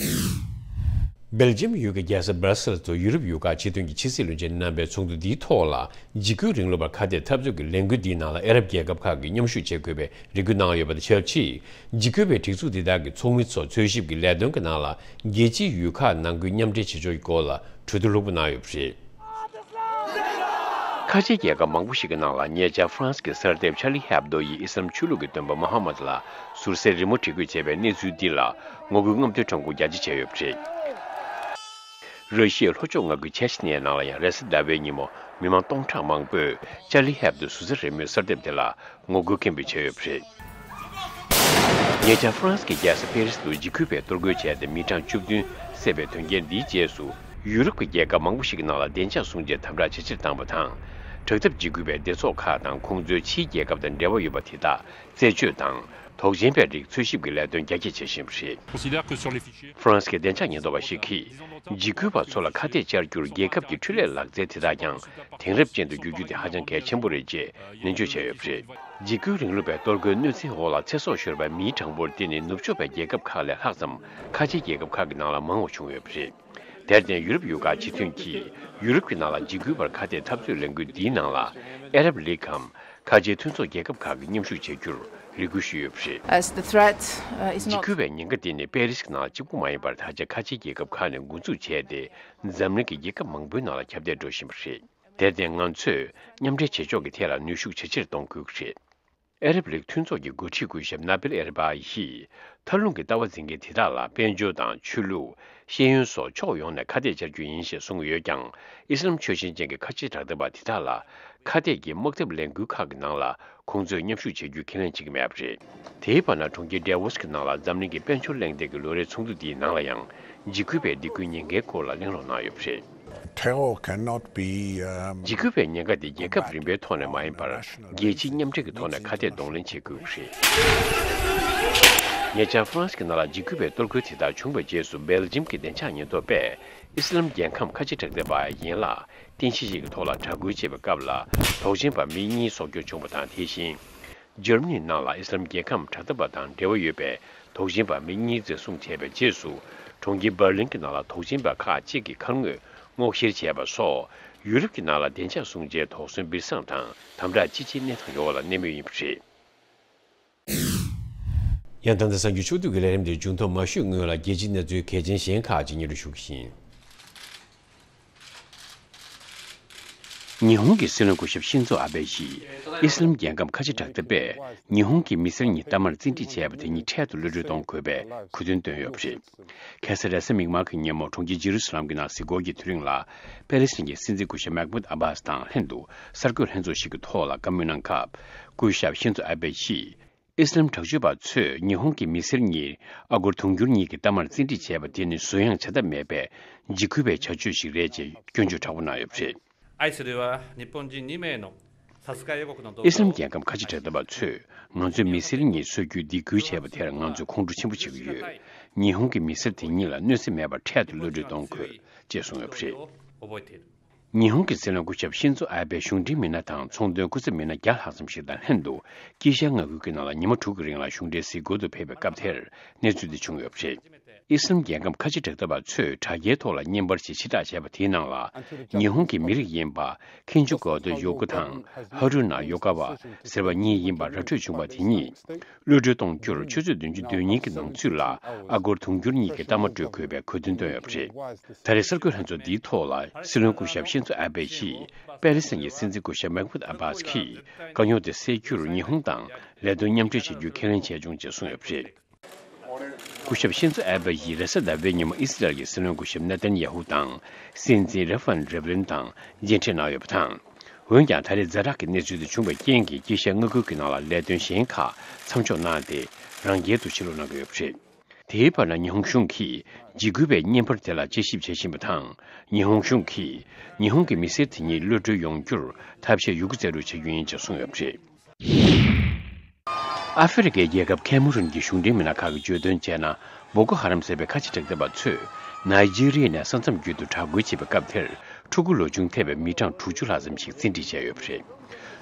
སྦེལ་ཇམ་ཡུལ་གྱི་རྒྱལ་ས་སྦར་སེལ་དུ་ཡུ་རོབ་ཡུལ་ཁག་སྤྱི་མཐུན་གྱི་ཕྱི་སྲིད་བློན་ཆེན་རྣམ་པའི་ཚོགས་འདུ་འདིའི་ཐོག་ལ། འཇིགས་སྐུལ་རིང་ལུགས་པར་ཁ་གཏད་འཐབ་རྩོད་ཀྱི་ལས་འགུལ་འདིའི་ནང་ལ་ཨ་རབ་རྒྱལ་ཁབ་ཁག་གིས་མཉམ་ཞུགས་བྱེད་དགོས་པའི་རེ་སྐུལ་གནང་ཡོད་པ་དང་ཆབས་ཅིག་འཇིགས་སྐུལ་བའི་སྒྲིག་འཛུགས་འདི་དག་གི་ཚོགས་མི་ཚོ་འཚོལ་ཞིབ་ཀྱི་ལས་དོན་གྱི་ནང་ལ་རྒྱལ་སྤྱིའི་ཡུལ་ཁག་ནང་ཁུལ་མཉམ་འབྲེལ་བྱེད་ཕྱོགས་ཀྱི་སྐོར་ལ་གྲོས་བསྡུར་ལྷུག་པོ་གནང་ཡོད་པ་རེད། ཁ་ཆེའི་རྒྱལ་ཁབ་མང་པོ་ཞིག་གི་ནང་ལ་ཉེ་ཆར་ཧྥ་རན་སི་གི་གསར་དེབ་Charlie Hebdo་ཡིས་ཨི་སི་ལམ་ཆོས་ལུགས་ཀྱི་སྟོན་པ་མུ་ཧམ་མད་ལ་ཟུར་ཟའི་རི་མོ་བྲིས་འགོད་བྱས་པའི་གནས་ཚུལ་འདི་ལ་ངོ་རྒོལ་རྔམ་སྟོན་ཁྲོམ་སྐོར་རྒྱ་ཆེ་བྱས་ཡོད་པ་རེད། ར་ཤི་ཡའི་ལྷོ་ཕྱོགས་མངའ་ཁུལ་ཆེ་ཆི་ནའི་ནང་ལ་ཡང་རེས་གཟའ་ཟླ་བའི་ཉིན་མོ་མི་མང་སྟོང་ཕྲག་མང་པོས་Charlie Hebdo་ཟུར་ཟའི་རི་མོའི་གསར་དེབ་དེ་ལ་ངོ་རྒོལ་སྐད་འབོད་བྱས་ཡོད་པ་རེད། ཉེ་ཆར་ཧྥ་རན་སི་གི་རྒྱལ་ས་པེ་རི་སི་ཏུ་འཇིགས་སྐུལ་བས་གཏོར་རྒོལ་བྱས་ཏེ་མི་གྲངས་བཅུ་བདུན་བསད་པའི་དོན་རྐྱེན་འདིའི་རྗེས་སུ། ཡུ་རོབ་ཀྱི་རྒྱལ་ཁབ་མང་པོ་ཞིག་གི་ནང་ལ་བདེ་འཇགས་སྲུང་བྱའི་དམ་དྲག་ཇེ་ཆེར་བཏང་བ་དང་། དྲག་འཐབ་འཇིགས་སྐུལ་བའི་སྡེ་ཚོགས་ཁག་དང་ཁོང་ཚོའི་ཕྱིའི་རྒྱལ་ཁབ་དང་འབྲེལ་བ་ཡོད་པ་དེ་དག་རྩད་གཅོད་དང་། དོགས་ཅན་པའི་རིགས་འཚོལ་ཞིབ་ཀྱི་ལས་དོན་རྒྱ་སྐྱེད་བྱེད་བཞིན་པ་རེད། Considère que sur les fichiers ཧྥ་རན་སི་གི་བདེ་འཇགས་ཉེན་རྟོག་པ་ཞིག་གིས། འཇིགས་སྐུལ་བ་ཚོ་ལ་ཁ་གཏད་བཅར་རྒྱུར་རྒྱལ་ཁབ་ཀྱི་འཕྲུལ་ལས་ལག་རྩལ་དེ་དག་ཀྱང་དེང་རབས་ཅན་དུ་བསྒྱུར་རྒྱུ་དེ་ཧ་ཅང་གལ་ཆེན་པོ་རེད་ཅེས་ནན་བརྗོད་བྱས་ཡོད་པ་རེད། འཇིགས་སྐུལ་རིང་ལུགས་པའི་གཏོར་རྒོལ་གནོད་འཚེའི་འོག་ལ་ཚེ་སྲོག་ཤོར་བའི་མིའི་གྲངས་འབོར་དེ་ནི་ནུབ་ཕྱོགས་པའི་རྒྱལ་ཁབ་ཁག་ལས་ལྷག་ཙམ་ཁ་ཆེའི་རྒྱལ་ཁབ་ཁག་གི་ནང་ལ་མང་བ་བྱུང་ཡོད་པ་རེད། དེར་བརྟེན་ཡུ་རོབ་ཡུལ་ཁག་སྤྱི་མཐུན་གྱིས་ཡུ་རོབ་ཀྱི་ནང་ལ་འཇིགས་སྐུལ་བར་ཁ་གཏད་འཐབ་རྩོད་ལས་འགུལ་འདིའི་ནང་ལ་ཨ་རབ་ལིག་གམ་ཁ་ཆེའི་མཐུན་ཚོགས་རྒྱལ་ཁབ་ཁག་གིས་མཉམ་ཞུགས་བྱེད་རྒྱུར་རེ་སྐུལ་ཞུས་ཡོད་པ་རེད། As the threat, uh, is not འཇིགས་སྐུལ་བའི་ཉེན་ཁ་དེ་ནི་པེ་རི་སི་གི་ནང་གཅིག་པུ་མ་ཡིན་པར་ད་ཆ་ཁ་ཆེའི་རྒྱལ་ཁབ་ཁག་ནས་འགོ་འཛུགས་བྱས་ཏེ་འཛམ་གླིང་གི་རྒྱལ་ཁབ་མང་པོའི་ནང་ལ་ཁྱབ་གདལ་འགྲོ་བཞིན་པ་རེད། དེར་བརྟེན་ང་ཚོས་མཉམ་འབྲེལ་བྱེད་ཕྱོགས་ཀྱི་ཐད་ལ་ནུས་ཤུགས་ཇེ་ཆེར་གཏོང་དགོས་ཀྱི་རེད། ཨ་རབ་ལིག་མཐུན་ཚོགས་ཀྱི་འགོ་ཁྲིད་སྐུ་ཞབས་ན་བིལ་ཨེར་བྷ་ཡིས་མཐའ་ལྷུང་གི་ལྟ་བ་འཛིན་མཁན་དེ་དག་ལ་དཔལ་འབྱོར་དང་ཆོས་ལུགས། ཤེས་ཡོན་སོགས་ཕྱོགས་ཡོངས་ནས་ཁ་གཏད་བཅར་རྒྱུ་ཡིན་ཞེས་གསུངས་ཡོད་ཀྱང་། ཨི་སི་ལམ་ཆོས་ཞེན་ཅན་གྱི་ཁ་ཆེ་དྲག་འཐབ་པ་དེ་དག་ལ་ཁ་གཏད་ཀྱི་དམག་འཐབ་ལས་འགུལ་ཁག་གི་ནང་ལ་ཁོང་ཚོས་མཉམ་ཞུགས་བྱེད་རྒྱུ་ཁས་ལེན་བྱེད་ཀྱི་མེད་པ་རེད། དེའི་བར་ན་གྲོང་ཁྱེར་ཌེ་ཝོ་སི་གི་ནང་ལ་འཛམ་གླིང་གི་དཔལ་འབྱོར་གླེང་སྟེགས་ཀྱི་ལོ་རེའི་ཚོགས་འདུ་འདིའི་ནང་ལ་ཡང་འཇིགས་སྐུལ་བའི་སྡིགས་སྐུལ་ཉེན་ཁའི་སྐོར་ལ་གླེང་སློང་གནང་ཡོད་པ་རེད། Terror cannot be, um, འཇིགས་སྐུལ་བའི་ཉེན་ཁ་དེ་རྒྱལ་ཁབ་རིམ་པའི་ཐོག་ནས་མ་ཡིན་པར་རྒྱལ་སྤྱིའི་མཉམ་འབྲེལ་གྱི་ཐོག་ནས་ཁ་གཏད་གདོང་ལེན་བྱེད་དགོས་པ་རེད། ཉེ་ཆར་ཧྥ་རན་སི་གི་ནང་ལ་འཇིགས་སྐུལ་བའི་གཏོར་རྒོལ་དེ་དག་བྱུང་བའི་རྗེས་སུ་སྦེལ་ཇམ་གྱི་བདེ་འཇགས་ཉེན་རྟོག་པས་ཨི་སི་ལམ་རྒྱལ་ཁམས་ཁ་ཆེ་དྲག་འཐབ་པ་ཡན་ལག་རྟེན་གཞི་ཞིག་གི་ཐོག་ལ་དྲག་རྒོལ་བྱེད་པའི་སྐབས་ལ་དོགས་ཅན་པ་མི་གཉིས་སྲོག་སྐྱོན་བྱུང་བ་དང་། དེ་བཞིན། འཇར་མ་ནི་ནང་ལ་ཨི་སི་ལམ་རྒྱལ་ཁམས་དྲག་འཐབ་པ་དང་འབྲེལ་བ་ཡོད་པའི་དོགས་ཅན་པ་མི་གཉིས་འཛིན་བཟུང་བྱས་པའི་རྗེས་སུ། གྲོང་ཁྱེར་འབར་ལིན་གྱི་ནང་ལ་དོགས་ཅན་པ་ཁག་ཅིག་གིས་མཁར་ངོས་སྔོག་བཤེར་བྱས་པ་སོགས། ཡུ་རོབ་ཀྱི་ནང་ལ་བདེ་འཇགས་སྲུང་བྱའི་དོགས་ཟོན་སྦིར་སང་དང་དམ་དྲག་ཅི་ཆེའི་གནས་སྟངས་ཡོང་བ་ལ་གནས་མུས་ཡིན་པ་རེད། ཡང་ད་ལྟ་གསར་འགྱུར་ཕྱོགས་བསྡུས་ཀྱི་ལས་རིམ་དེ་མཇུག་བསྡོམས་མ་ཞུས་སྔོན་ལ་རྒྱལ་སྤྱིའི་གནས་ཚུལ་གལ་ཆེན་གཞན་ཁག་ཅིག་སྙན་སྒྲོན་ཞུ་གི་ཡིན། ཉི་ཧོང་གི་སྲིད་བློན་སྐུ་ཞབས་ཤིན་ཛོ་ཨ་བྷེ་ཡིས་ཨི་སི་ལམ་རྒྱལ་ཁམས་ཁ་ཆེ་དྲག་འཐབ་པས་ཉི་ཧོང་གི་མི་སེར་གཉིས་གཏའ་མར་བཙན་ཁྲིད་བྱས་པ་དེ་ཉིད་འཕྲལ་དུ་གློད་གྲོལ་གཏོང་དགོས་པའི་གོ་སྟོན་བཏོན་ཡོད་པ་རེད། ཁ་སང་རེས་གཟའ་མིག་དམར་གྱི་ཉིན་མོ་གྲོང་ཁྱེར་ཇེ་རུ་སཱ་ལམ་གྱི་ནང་གཟིགས་སྐོར་གྱི་དུས་རིང་ལ་པེ་ལེ་སི་ཐན་གྱི་སྲིད་འཛིན་སྐུ་ཞབས་མེག་མུད་ཨ་བྷ་སི་དང་ལྷན་དུ་གསར་འགོད་ལྷན་ཚོགས་ཤིག་གི་ཐོག་ལ་བཀའ་མོལ་གནང་སྐབས། སྐུ་ཞབས་ཤིན་ཛོ་ཨ་བྷེ་ཡིས། ཨི་སི་ལམ་དྲག་སྤྱོད་པ་ཚོས་ཉི་ཧོང་གི་མི་སེར་གཉིས་ཨ་སྒོར་དུང་ཕྱུར་གཉིས་ཀྱི་གཏའ་མར་བཙན་ཁྲིད་བྱས་པ་དེ་ནི་གཟུགས་ཡངས་བྱ་ཐབས་མེད་པའི་འཇིགས་སྐུལ་བའི་བྱ་སྤྱོད་ཞིག་རེད་ཅེས་སྐྱོན་བརྗོད་དྲག་པོ་གནང་ཡོད་པ་རེད། 愛するは日本人に名のさすが予告の同僚 ཨི་སི་ལམ་རྒྱལ་ཁམས་ཁ་ཆེ་དྲག་འཐབ་པ་ཚོས་ང་ཚོའི་མི་སེར་གཉིས་གསོད་རྒྱུའི་སྡིགས་སྐུལ་བྱས་པ་དེར་ང་ཚོས་ཁོང་ཁྲོ་ཆེན་པོ་བྱེད་ཀྱི་ཡོད། ཉི་ཧོང་གི་མི་སེར་དེ་གཉིས་ལ་གནོད་འཚེ་མེད་པར་འཕྲལ་དུ་གློད་གྲོལ་གཏོང་དགོས་ཅེས་གསུངས་ཡོད་པ་རེད། ཉི་ཧོང་གི་སྲིད་བློན་སྐུ་ཞབས་ཤིན་ཛོ་ཨ་བྷེ་གཞུང་འབྲེལ་མི་སྣ་དང་ཚོང་དོན་སྐུ་ཚབ་མི་སྣ་བརྒྱ་ལྷག་ཙམ་ཞིག་དང་ལྷན་དུ་དཀྱིལ་ཤར་མངའ་ཁུལ་གྱི་ནང་ལ་ཉི་མ་དྲུག་གི་རིང་ལ་གཞུང་འབྲེལ་གཟིགས་སྐོར་དུ་ཕེབས་པའི་སྐབས་དེར་གནས་ཚུལ་འདི་བྱུང་ཡོད་པ་རེད། ཨི་སི་ལམ་རྒྱལ་ཁམས་ཁ་ཆེ་དྲག་འཐབ་པ་ཚོས་དྲ་རྒྱའི་ཐོག་ལ་བརྙན་པར་ཞིག་ཕྱིར་བསྒྲགས་བྱས་པ་དེའི་ནང་ལ་ཉི་ཧོང་གི་མི་རིགས་ཡིན་པ་ཁེན་ཇུ་གོ་ཏོ་ཡོ་ཀོ་དང་ཧ་རུ་ན་ཡོ་ཀ་བ་ཟེར་བ་གཉིས་ཡིན་པ་ར་འཕྲོད་བྱུང་བ་དེ་གཉིས། གློད་གྲོལ་གཏོང་རྒྱུར་ཆུ་ཚོད་བདུན་ཅུ་དོན་གཉིས་ཀྱི་ནང་ཚུད་ལ་ཨ་སྒོར་དུང་ཕྱུར་གཉིས་ཀྱི་གཏའ་མ་སྤྲོད་དགོས་པའི་གོ་སྟོན་བཏོན་ཡོད་པ་རེད། ད་རེས་གསར་འགོད་ལྷན་ཚོགས་འདིའི་ཐོག་ལ་སྲིད་བློན་སྐུ་ཞབས་ཤིན་ཛོ་ཨ་བྷེ་ཡིས་པེ་ལི་སི་ཐན་གྱི་སྲིད་འཛིན་སྐུ་ཞབས་མེག་མུད་ཨ་བྷ་སི་གིས་དཀའ་རྙོག་དེ་སེལ་རྒྱུར་ཉི་ཧོང་དང་ལས་དོན་མཉམ་འབྲེལ་བྱེད་རྒྱུའི་ཁས་ལེན་བྱས་བྱུང་ཅེས་གསུངས་ཡོད་པ་རེད། སྐུ་ཞབས་ཤིན་ཛོ་ཨ་བྷེ་ཡིས་རེས་གཟའ་ཟླ་བའི་ཉིན་མོ་ཨི་སི་རལ་གྱི་སྲིད་བློན་སྐུ་ཞབས་ནེ་ཐན་ཡ་ཧུ་དང་སྲིད་འཛིན་རེ་ཕན་རེ་བྷི་ལིན་དང་མཇལ་འཕྲད་གནང་ཡོད་པ་དང་། འོན་ཀྱང་ད་རེས་ཛ་དྲག་གི་གནས་ཚུལ་དེ་བྱུང་བའི་རྐྱེན་གྱིས་དཀྱིལ་ཤར་མངའ་ཁུལ་གྱི་ནང་ལ་ལས་དོན་གཞན་ཁག་མཚམས་འཇོག་གནང་སྟེ་རང་རྒྱལ་དུ་ཕྱིར་ལོག་གནང་གི་ཡོད་པ་རེད། དེའི་བར་ན་ཉི་ཧོང་གཞུང་གིས་འཇིགས་སྐུལ་བའི་བརྙན་པར་དེ་ལ་དཔྱད་ཞིབ་བྱེད་བཞིན་པ་དང་། ཉི་ཧོང་གཞུང་གིས་ཉི་ཧོང་གི་མི་སེར་དེ་ཉིད་གློད་གྲོལ་ཡོང་རྒྱུར་ཐབས་ཤེས་ཡོད་རྒུ་རྩལ་སྤྲུགས་བྱ་རྒྱུ་ཡིན་ཅེས་གསུངས་ཡོད་པ་རེད། ཨ་ཧྥེ་རི་ཁའི་རྒྱལ་ཁབ་ཁེ་མ་རུན་གྱི་གཞུང་འབྲེལ་མི་སྣ་ཁག་གིས་བརྗོད་དོན་བྱས་ན། བོ་ཀོ་ཧ་རམ་ཟེར་བའི་ཁ་ཆེ་དྲག་འཐབ་པ་ཚོས་ནཱི་ཇི་རི་ཡ་ནས་ས་མཚམས་བརྒྱུད་དུ་དྲག་རྒོལ་བྱེད་པའི་སྐབས་དེར་ཕྲུ་གུ་ལོ་ཆུང་ཐེ་བའི་མི་གྲངས་དྲུག་ཅུ་ལྷག་ཙམ་ཞིག་བཙན་ཁྲིད་བྱས་ཡོད་པ་རེད།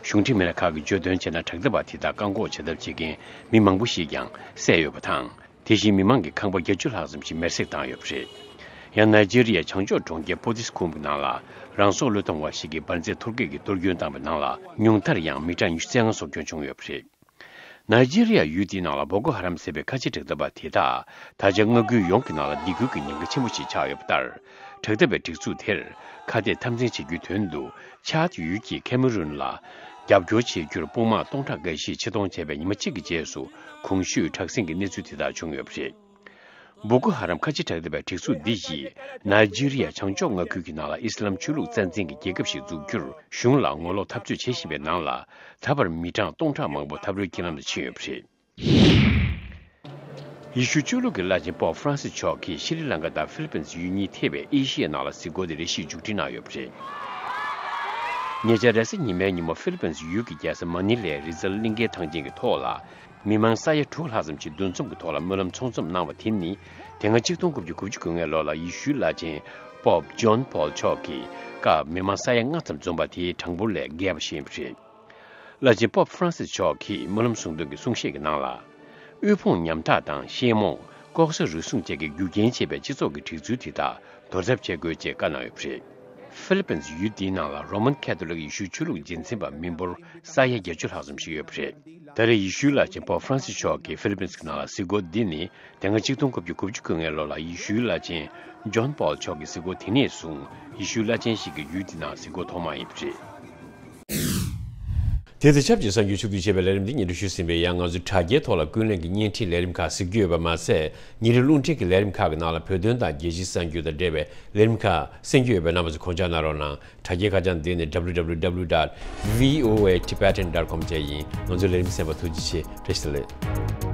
གཞུང་འབྲེལ་མི་སྣ་ཁག་གིས་བརྗོད་དོན་བྱས་ན། དྲག་འཐབ་པ་དེ་དག་བཀག་འགོག་བྱེད་ཐབས་བྱེད་མཁན་མི་མང་པོ་ཞིག་ཀྱང་བསད་ཡོད་པ་དང་། དེ་བཞིན་མི་མང་གི་ཁང་པ་བརྒྱད་ཅུ་ལྷག་ཙམ་ཞིག་མེར་སྲེག་བཏང་ཡོད་པ་རེད། ཡང་ནཱི་ཇི་རི་ཡའི་བྱང་ཕྱོགས་གྲོང་ཁྱེར་པོ་ཏིས་ཁུམ་གྱི་ནང་ལ་རང་སྲོག་བློས་གཏོང་བ་ཞིག་གིས་འབར་རྫས་ཐོར་རྒོད་ཀྱིས་གཏོར་སྐྱོན་བཏང་བའི་ནང་ལ་ཉུང་མཐར་ཡང་མི་གྲངས་ཉི་ཤུ་རྩ་ལྔ་སྲོག་སྐྱོན་བྱུང་ཡོད་པ་རེད། ནཱི་ཇི་རི་ཡ་ཡུལ་དེའི་ནང་ལ་བོ་ཀོ་ཧ་རམ་ཟེར་བའི་ཁ་ཆེ་དྲག་འཐབ་པ་དེ་དག་ད་ཆ་མངའ་ཁུལ་ཡོངས་ཀྱི་ནང་ལ་སྡིགས་སྐུལ་གྱི་ཉེན་ཁ་ཆེན་པོ་ཞིག་ཆགས་ཡོད་པ་ལྟར། དྲག་འཐབ་པའི་སྒྲིག་འཛུགས་དེར་ཁ་གཏད་འཐབ་འཛིང་བྱེད་རྒྱུའི་དོན་དུ་ཆཱ་ཏི་ཡུལ་གྱིས་ཁེ་མ་རུན་ལ་རྒྱབ་སྐྱོར་བྱེད་རྒྱུར་དཔུང་དམག་སྟོང་ཕྲག་འགའ་ཞིག་ཆེད་གཏོང་བྱས་པའི་ཉི་མ་གཅིག་གི་རྗེས་སུ་གོང་ཞུས་དྲག་ཟིང་གི་གནས་ཚུལ་དེ་དག་བྱུང་ཡོད་པ་རེད། བོ་ཀོ་ཧ་རམ་ཁ་ཆེ་དྲག་འཐབ་པའི་སྒྲིག་འཛུགས་འདི་ཡིས་ནཱི་ཇི་རི་ཡ་བྱང་ཕྱོགས་མངའ་ཁུལ་གྱི་ནང་ལ་ཨི་སི་ལམ་ཆོས་ལུགས་རྩ་འཛིན་གྱི་རྒྱལ་ཁབ་ཞིག་འཛུགས་རྒྱུར་གཞུང་ལ་ངོ་ལོག་འཐབ་རྩོད་བྱེད་བཞིན་པའི་ནང་ལ། ད་བར་མི་གྲངས་སྟོང་ཕྲག་མང་པོ་འཐབ་རོལ་རྐྱེན་ལམ་དུ་ཕྱིན་ཡོད་པ་རེད། ཡེ་ཤུ་ཆོས་ལུགས་ཀྱི་བླ་ཆེན་པོབ་ཧྥ་རན་སིས་མཆོག་གིས་ཤྲི་ལང་ཀ་དང་ཧྥི་ལི་པིན་སི་ཡུལ་གཉིས་ཐེ་བའི་ཨེ་ཤི་ཡའི་ནང་ལ་གཟིགས་སྐོར་དེ་རེ་ཞིག་མཇུག་སྒྲིལ་གནང་ཡོད་པ་རེད། ཉེ་ཆར་རེས་གཟའ་ཉི་མའི་ཉིན་མོ་ཧྥི་ལི་པིན་སི་ཡུལ་གྱི་རྒྱལ་ས་མ་ནི་ལའི་རི་ཛལ་གླིང་ཁའི་ཐང་ཆེན་གྱི་ཐོག་ལ། མི་མང་ས་ཡ་དྲུག་ལྷག་ཙམ་ཞིག་འདུ་འཛོམས་ཀྱི་ཐོག་ལ་སྨོན་ལམ་ཚོགས་འཛོམས་གནང་བ་དེ་ནི་དེ་སྔ་ཆིག་སྟོང་དགུ་བརྒྱ་དགུ་བཅུ་གོ་ལྔའི་ལོ་ལ་ཡེ་ཤུའི་བླ་ཆེན་པོབ་ཇོན་པོལ་མཆོག་གི་སྐབས་མི་མང་ས་ཡ་ལྔ་ཙམ་འཛོམས་པ་དེའི་གྲངས་འབོར་ལས་བརྒལ་བ་ཞིག་ཡིན་པ་རེད། བླ་ཆེན་པོབ་ཧྥ་རན་སིས་མཆོག་གིས་སྨོན་ལམ་གསུང་འདོན་གྱི་གསུང་བཤད་ཀྱི་ནང་ལ། དབུལ་ཕོངས་ཉམ་ཐག་དང་ཤེས་རྨོངས། ལྐོག་ཟ་རུལ་སུངས་བཅས་ཀྱི་རྒྱུ་རྐྱེན་བྱེད་པའི་སྤྱི་ཚོགས་ཀྱི་སྒྲིག་ཚུལ་དེ་དག་དོར་ཐབས་བྱེད་དགོས་ཅེས་བཀའ་གནང་ཡོད་པ་རེད། ཧྥི་ལི་པིན་སི་ཡུལ་འདིའི་ནང་ལ་རོ་མན་ཁ་ཐོ་ལིག་ཡེ་ཤུའི་ཆོས་ལུགས་འཛིན་ཚན་པ་མི་འབོར་ས་ཡ་བརྒྱད་ཅུ་ལྷག་ཙམ་ཞིག་ཡོད་པ་རེད། ད་རེས་ཡེ་ཤུའི་བླ་ཆེན་པོབ་ཧྥ་རན་སིས་མཆོག་གིས་ཧྥི་ལི་པིན་སི་གི་ནང་ལ་གཟིགས་སྐོར་འདི་ནི་དེ་སྔ་ཆིག་སྟོང་དགུ་བརྒྱ་དགུ་བཅུ་གོ་ལྔའི་ལོ་ལ་ཡེ་ཤུའི་བླ་ཆེན་ཇོན་པོལ་མཆོག་གིས་གཟིགས་སྐོར་དེ་ནས་བཟུང་ཡེ་ཤུའི་བླ་ཆེན་ཞིག་གིས་ཡུལ་འདི་ནང་གཟིགས་སྐོར་ཐོག་མ་ཡིན་པ་རེད། དེ་དང་ཆབས་ཅིག་གསར་འགྱུར་ཕྱོགས་བསྡུས་བྱས་པའི་ལས་རིམ་འདི་སྙན་སྒྲོན་ཞུས་ཟིན་པས། ཡང་ང་ཚོའི་དྲ་རྒྱའི་ཐོག་ལ་ཀུན་གླེང་གི་བརྙན་འཕྲིན་ལས་རིམ་ཁག་གཟིགས་རྒྱུ་ཡོད་པ་མ་ཟད། ཉིན་རེའི་རླུང་འཕྲིན་གྱི་ལས་རིམ་ཁག་གི་ནང་ལ་བོད་དོན་དང་རྒྱལ་སྤྱིའི་གསར་འགྱུར་དང་འབྲེལ་བའི་ལས་རིམ་ཁག་གསན་རྒྱུ་ཡོད་པས། རྣམ་པ་ཚོས་གོ་ཆ་གནང་རོགས་གནང་། དྲ་རྒྱའི་ཁ་བྱང་འདི་ནི་www dot voatibetan dot com བཅས་ཡིན། ང་ཚོའི་ལས་རིམ་གསན་པར་ཐུགས་རྗེ་ཆེ། བཀྲ་ཤིས་བདེ་ལེགས།